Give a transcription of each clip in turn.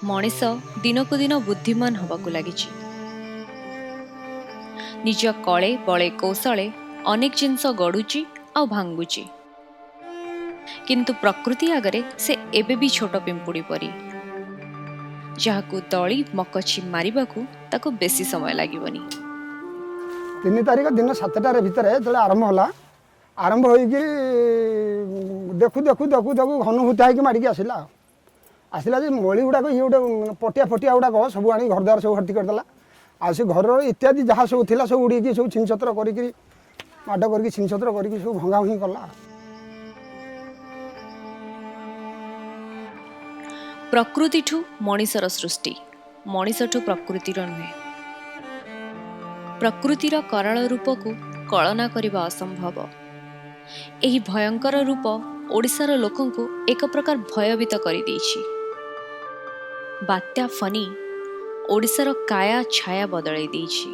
ମଣିଷ ଦିନକୁ ଦିନ ବୁଦ୍ଧିମାନ ହେବାକୁ ଲାଗିଛି। ନିଜ କଳେ ବଳେ କୌଶଳେ ଅନେକ ଜିନିଷ ଗଢ଼ୁଛି ଆଉ ଭାଙ୍ଗୁଛି, କିନ୍ତୁ ପ୍ରକୃତି ଆଗରେ ସେ ଏବେ ବି ଛୋଟ ପିମ୍ପୁଡ଼ି ପରି, ଯାହାକୁ ଦଳି ମକଚି ମାରିବାକୁ ତାକୁ ବେଶୀ ସମୟ ଲାଗିବନି। 3 ତାରିଖ ଦିନ 7ଟାରେ ଭିତରେ ଯେତେବେଳେ ଆରମ୍ଭ ହେଲା, ଆରମ୍ଭ ହୋଇକି ଦେଖୁ ଦେଖୁ ଦେଖୁ ଦେଖୁ ଘନଭୂତ ହେଇକି ମାଡ଼ିକି ଆସିଲା। ଆଉ ଆସିଲା ଯେ ମଳି ଗୁଡ଼ାକ ଇଏ ଗୋଟେ ପଟିଆ ଫଟିଆ ଗୁଡ଼ାକ ସବୁ ଆଣି ଘରଦ୍ୱାର ସବୁ ଭର୍ତ୍ତି କରିଦେଲା। ଆଉ ସେ ଘରର ଇତ୍ୟାଦି ଯାହା ସବୁ ଥିଲା ସବୁ ଉଡ଼ିକି ସବୁ ଛିନଛତ୍ର କରିକିରି ମାଡ଼ କରିକି ଛିନଛତ୍ର କରିକି ସବୁ ଭଙ୍ଗା ଭଙ୍ଗି କଲା। ପ୍ରକୃତିଠୁ ମଣିଷର ସୃଷ୍ଟି, ମଣିଷଠୁ ପ୍ରକୃତିର ନୁହେଁ। ପ୍ରକୃତିର କରାଳ ରୂପକୁ କଳନା କରିବା ଅସମ୍ଭବ। ଏହି ଭୟଙ୍କର ରୂପ ଓଡ଼ିଶାର ଲୋକଙ୍କୁ ଏକ ପ୍ରକାର ଭୟଭୀତ କରିଦେଇଛି। ବାତ୍ୟା ଫନି ଓଡ଼ିଶାର କାୟା ଛାୟା ବଦଳାଇ ଦେଇଛି।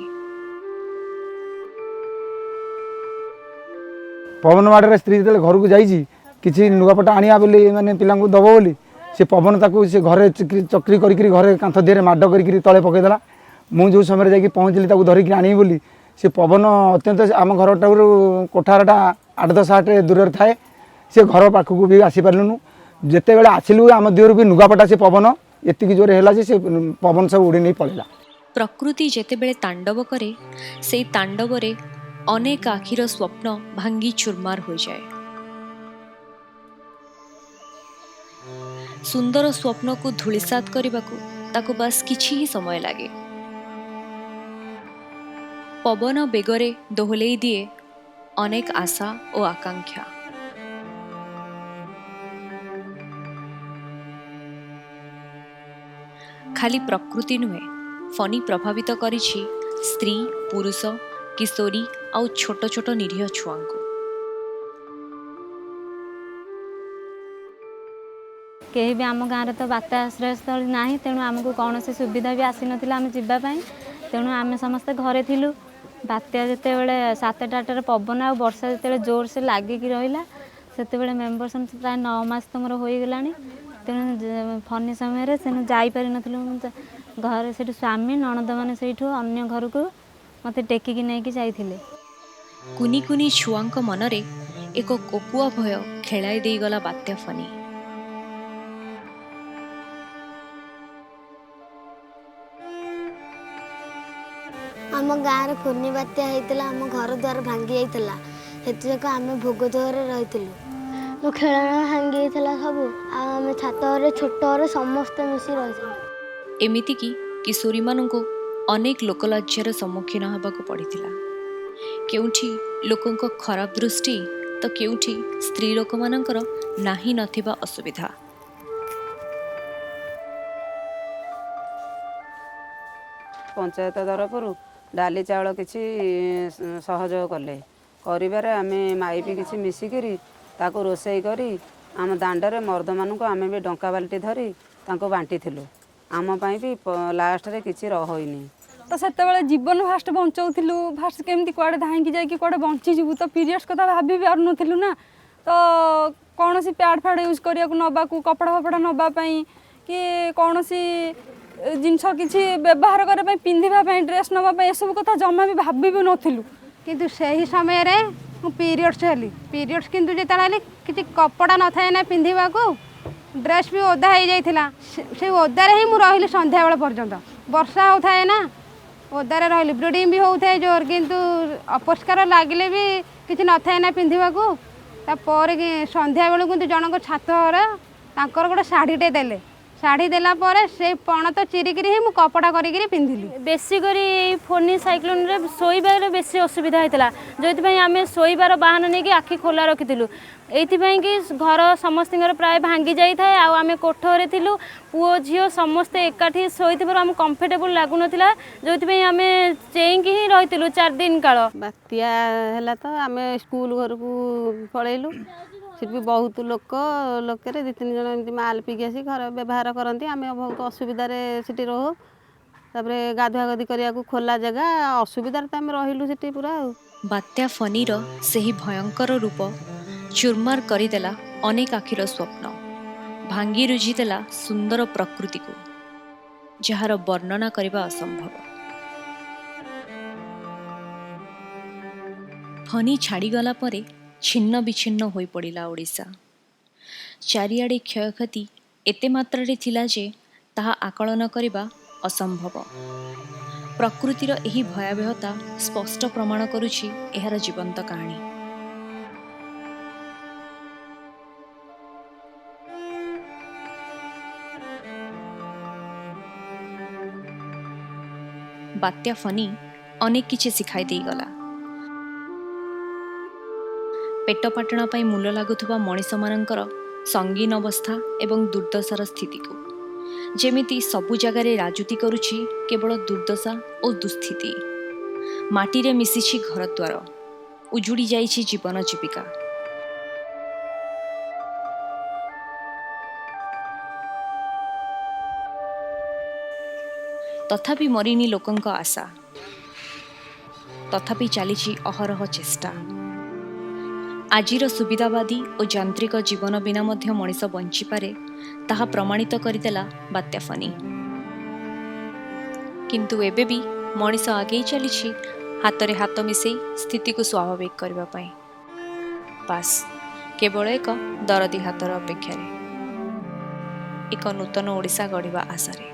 ପବନ ମାଡ଼ରେ ସ୍ତ୍ରୀ ଯେତେବେଳେ ଘରକୁ ଯାଇଛି କିଛି ଲୁଗାପଟା ଆଣିବା ବୋଲି, ମାନେ ପିଲାଙ୍କୁ ଦେବ ବୋଲି, ସେ ପବନ ତାକୁ ସେ ଘରେ ଚକ୍ରି କରିକିରି ଘରେ କାନ୍ଥ ଦେହରେ ମାଡ଼ କରିକିରି ତଳେ ପକାଇଦେଲା। ମୁଁ ଯେଉଁ ସମୟରେ ଯାଇକି ପହଞ୍ଚିଲି ତାକୁ ଧରିକି ଆଣିବି ବୋଲି, ସେ ପବନ ଅତ୍ୟନ୍ତ ଆମ ଘରଠାରୁ କୋଠାରଟା 8-10 ହାତ ଦୂରରେ ଥାଏ, ସେ ଘର ପାଖକୁ ବି ଆସିପାରିଲୁନୁ। ଯେତେବେଳେ ଆସିଲୁ ଆମ ଦେହରୁ ବି ଲୁଗାପଟା ସେ ପବନ ଏତିକି ଜୋରେ ହେଲା ଯେ ସେ ପବନ ସବୁ ଉଡ଼ି ନେଇ ପଳେଇଲା। ପ୍ରକୃତି ଯେତେବେଳେ ତାଣ୍ଡବ କରେ, ସେଇ ତାଣ୍ଡବରେ ଅନେକ ଆଖିର ସ୍ୱପ୍ନ ଭାଙ୍ଗି ଚୁରମାର ହୋଇଯାଏ। ସୁନ୍ଦର ସ୍ୱପ୍ନକୁ ଧୂଳିସାତ କରିବାକୁ ତାକୁ ବାସ୍ କିଛି ହିଁ ସମୟ ଲାଗେ। ପବନ ବେଗରେ ଦୋହଲେଇ ଦିଏ ଅନେକ ଆଶା ଓ ଆକାଂକ୍ଷା। ଖାଲି ପ୍ରକୃତି ନୁହେଁ, ଫନି ପ୍ରଭାବିତ କରିଛି ସ୍ତ୍ରୀ, ପୁରୁଷ, କିଶୋରୀ ଆଉ ଛୋଟ ଛୋଟ ନିରୀହ ଛୁଆଙ୍କୁ। କେହି ବି ଆମ ଗାଁରେ ତ ବାତ୍ୟା ଆଶ୍ରୟସ୍ଥଳୀ ନାହିଁ, ତେଣୁ ଆମକୁ କୌଣସି ସୁବିଧା ବି ଆସିନଥିଲା ଆମେ ଯିବା ପାଇଁ। ତେଣୁ ଆମେ ସମସ୍ତେ ଘରେ ଥିଲୁ। ବାତ୍ୟା ଯେତେବେଳେ 7ଟା 8ଟାରେ ପବନ ଆଉ ବର୍ଷା ଯେତେବେଳେ ଜୋରସେ ଲାଗିକି ରହିଲା, ସେତେବେଳେ ମେମ୍ବରସନ୍ ପ୍ରାୟ 9 ମାସ ତ ମୋର ହୋଇଗଲାଣି। ତେଣୁ ଫନି ସମୟରେ ସେନୁ ଯାଇପାରିନଥିଲୁ। ଘରେ ସେଠୁ ସ୍ୱାମୀ ନଣନ୍ଦମାନେ ସେଇଠୁ ଅନ୍ୟ ଘରକୁ ମୋତେ ଟେକିକି ନେଇକି ଯାଇଥିଲେ। କୁନି କୁନି ଛୁଆଙ୍କ ମନରେ ଏକ କୋକୁଆ ଭୟ ଖେଳାଇ ଦେଇଗଲା ବାତ୍ୟା ଫନି। ଆମ ଗାଁରେ ଫନି ବାତ୍ୟା ହେଇଥିଲା, ଆମ ଘର ଦ୍ୱାର ଭାଙ୍ଗି ଯାଇଥିଲା, ସେଥିଯାକ ଆମେ ଭୋଗ ଘରେ ରହିଥିଲୁ। ମୋ ଖେଳଣା ଭାଙ୍ଗି ଯାଇଥିଲା ସବୁ, ଆଉ ଆମେ ଛାତ ଘରେ ଛୋଟ ଘରେ ସମସ୍ତେ ମିଶି ରହିଥିଲୁ। ଏମିତିକି କିଶୋରୀମାନଙ୍କୁ ଅନେକ ଲୋକଲଜ୍ଜାର ସମ୍ମୁଖୀନ ହେବାକୁ ପଡ଼ିଥିଲା। କେଉଁଠି ଲୋକଙ୍କ ଖରାପ ଦୃଷ୍ଟି ତ କେଉଁଠି ସ୍ତ୍ରୀ ଲୋକମାନଙ୍କର ନାହିଁ ନଥିବା ଅସୁବିଧା। ପଞ୍ଚାୟତ ତରଫରୁ ଡାଲି ଚାଉଳ କିଛି ସହଯୋଗ କଲେ, କରିବାରେ ଆମେ ମାଇପି କିଛି ମିଶିକିରି ତାକୁ ରୋଷେଇ କରି ଆମ ଦାଣ୍ଡରେ ମର୍ଦ୍ଦମାନଙ୍କୁ ଆମେ ବି ଡଙ୍କା ବାଲ୍ଟି ଧରି ତାଙ୍କୁ ବାଣ୍ଟିଥିଲୁ। ଆମ ପାଇଁ ବି ଲାଷ୍ଟରେ କିଛି ହୋଇନି। ତ ସେତେବେଳେ ଜୀବନ ଫାଷ୍ଟ ବଞ୍ଚଉଥିଲୁ, ଫାଷ୍ଟ କେମିତି କୁଆଡ଼େ ଧାଇଁକି ଯାଇକି କୁଆଡ଼େ ବଞ୍ଚିଯିବୁ, ତ ପିରିୟଡ଼୍ସ କଥା ଭାବି ପାରୁନଥିଲୁ ନା। ତ କୌଣସି ପ୍ୟାଡ଼୍ ଫ୍ୟାଡ଼୍ ୟୁଜ୍ କରିବାକୁ ନେବାକୁ, କପଡ଼ା ଫପଡ଼ା ନେବା ପାଇଁ କି କୌଣସି ଜିନିଷ କିଛି ବ୍ୟବହାର କରିବା ପାଇଁ, ପିନ୍ଧିବା ପାଇଁ, ଡ୍ରେସ୍ ନେବା ପାଇଁ, ଏସବୁ କଥା ଜମା ବି ଭାବି ବି ନଥିଲୁ। କିନ୍ତୁ ସେହି ସମୟରେ ମୁଁ ପିରିୟଡ଼୍ସ ହେଲି। ପିରିୟଡ଼୍ସ କିନ୍ତୁ ଯେତେବେଳେ ହେଲି କିଛି କପଡ଼ା ନଥାଏ ନା ପିନ୍ଧିବାକୁ, ଡ୍ରେସ୍ ବି ଓଦା ହେଇଯାଇଥିଲା। ସେଇ ଓଦାରେ ହିଁ ମୁଁ ରହିଲି ସନ୍ଧ୍ୟାବେଳ ପର୍ଯ୍ୟନ୍ତ। ବର୍ଷା ହେଉଥାଏ ନା, ଓଦାରେ ରହିଲି, ବ୍ଲିଡ଼ିଂ ବି ହେଉଥାଏ ଜୋର, କିନ୍ତୁ ଅପରିଷ୍କାର ଲାଗିଲେ ବି କିଛି ନଥାଏ ନା ପିନ୍ଧିବାକୁ। ତାପରେ ସନ୍ଧ୍ୟାବେଳକୁ କିନ୍ତୁ ଜଣଙ୍କ ଛାତ ଘରେ ତାଙ୍କର ଗୋଟେ ଶାଢ଼ୀଟେ ଦେଲେ। ଶାଢ଼ୀ ଦେଲା ପରେ ସେଇ ପଣତ ଚିରିକିରି ହିଁ ମୁଁ କପଡ଼ା କରିକିରି ପିନ୍ଧିଲି। ବେଶୀ କରି ଏଇ ଫୋନି ସାଇକ୍ଲୋନ୍ରେ ଶୋଇବାରେ ବେଶୀ ଅସୁବିଧା ହେଇଥିଲା, ଯେଉଁଥିପାଇଁ ଆମେ ଶୋଇବାର ବାହାନା ନେଇକି ଆଖି ଖୋଲା ରଖିଥିଲୁ। ଏଇଥିପାଇଁ କି ଘର ସମସ୍ତଙ୍କର ପ୍ରାୟ ଭାଙ୍ଗି ଯାଇଥାଏ, ଆଉ ଆମେ କୋଠରେ ଥିଲୁ, ପୁଅ ଝିଅ ସମସ୍ତେ ଏକାଠି ଶୋଇଥିବାରୁ ଆମକୁ କମ୍ଫର୍ଟେବୁଲ୍ ଲାଗୁନଥିଲା, ଯେଉଁଥିପାଇଁ ଆମେ ଚେଇଁକି ହିଁ ରହିଥିଲୁ 4 ଦିନ କାଳ। ବାତ୍ୟା ହେଲା ତ ଆମେ ସ୍କୁଲ ଘରକୁ ପଳେଇଲୁ। ସେଠି ବି ବହୁତ ଲୋକରେ 2-3 ଜଣ ଏମିତି ମାଲ ପିଇକି ଆସି ଘର ବ୍ୟବହାର କରନ୍ତି। ଆମେ ବହୁତ ଅସୁବିଧାରେ ସେଠି ରହୁ। ତାପରେ ଗାଧୁଆ ଗାଧି କରିବାକୁ ଖୋଲା ଜାଗା, ଅସୁବିଧାରେ ତ ଆମେ ରହିଲୁ ସେଠି ପୁରା। ଆଉ ବାତ୍ୟା ଫନିର ସେହି ଭୟଙ୍କର ରୂପ ଚୁରମାର କରିଦେଲା ଅନେକ ଆଖିର ସ୍ୱପ୍ନ, ଭାଙ୍ଗି ରୁଜିଦେଲା ସୁନ୍ଦର ପ୍ରକୃତିକୁ। ଯାହାର ବର୍ଣ୍ଣନା କରିବା ଅସମ୍ଭବ। ଫନି ଛାଡ଼ିଗଲା ପରେ ଛିନ୍ନ ବିଚ୍ଛିନ୍ନ ହୋଇପଡ଼ିଲା ଓଡ଼ିଶା। ଚାରିଆଡ଼େ କ୍ଷୟକ୍ଷତି ଏତେ ମାତ୍ରାରେ ଥିଲା ଯେ ତାହା ଆକଳନ କରିବା ଅସମ୍ଭବ। ପ୍ରକୃତିର ଏହି ଭୟାବହତା ସ୍ପଷ୍ଟ ପ୍ରମାଣ କରୁଛି ଏହାର ଜୀବନ୍ତ କାହାଣୀ। ବାତ୍ୟା ଫନି ଅନେକ କିଛି ଶିଖାଇ ଦେଇଗଲା। ପେଟ ପାଟଣା ପାଇଁ ମୂଲ ଲାଗୁଥିବା ମଣିଷମାନଙ୍କର ସଙ୍ଗୀନ ଅବସ୍ଥା ଏବଂ ଦୁର୍ଦ୍ଦଶାର ସ୍ଥିତିକୁ। ଯେମିତି ସବୁ ଜାଗାରେ ରାଜୁତି କରୁଛି କେବଳ ଦୁର୍ଦ୍ଦଶା ଓ ଦୁସ୍ଥିତି। ମାଟିରେ ମିଶିଛି ଘରଦ୍ୱାର, ଉଜୁଡ଼ି ଯାଇଛି ଜୀବନ ଜୀବିକା। ତଥାପି ମରିନି ଲୋକଙ୍କ ଆଶା, ତଥାପି ଚାଲିଛି ଅହରହ ଚେଷ୍ଟା। ଆଜିର ସୁବିଧାବାଦୀ ଓ ଯାନ୍ତ୍ରିକ ଜୀବନ ବିନା ମଧ୍ୟ ମଣିଷ ବଞ୍ଚିପାରେ, ତାହା ପ୍ରମାଣିତ କରିଦେଲା ବାତ୍ୟା ଫନି। କିନ୍ତୁ ଏବେ ବି ମଣିଷ ଆଗେଇ ଚାଲିଛି ହାତରେ ହାତ ମିଶେଇ ସ୍ଥିତିକୁ ସ୍ୱାଭାବିକ କରିବା ପାଇଁ, ବାସ୍ କେବଳ ଏକ ଦରଦୀ ହାତର ଅପେକ୍ଷାରେ, ଏକ ନୂତନ ଓଡ଼ିଶା ଗଢ଼ିବା ଆଶାରେ।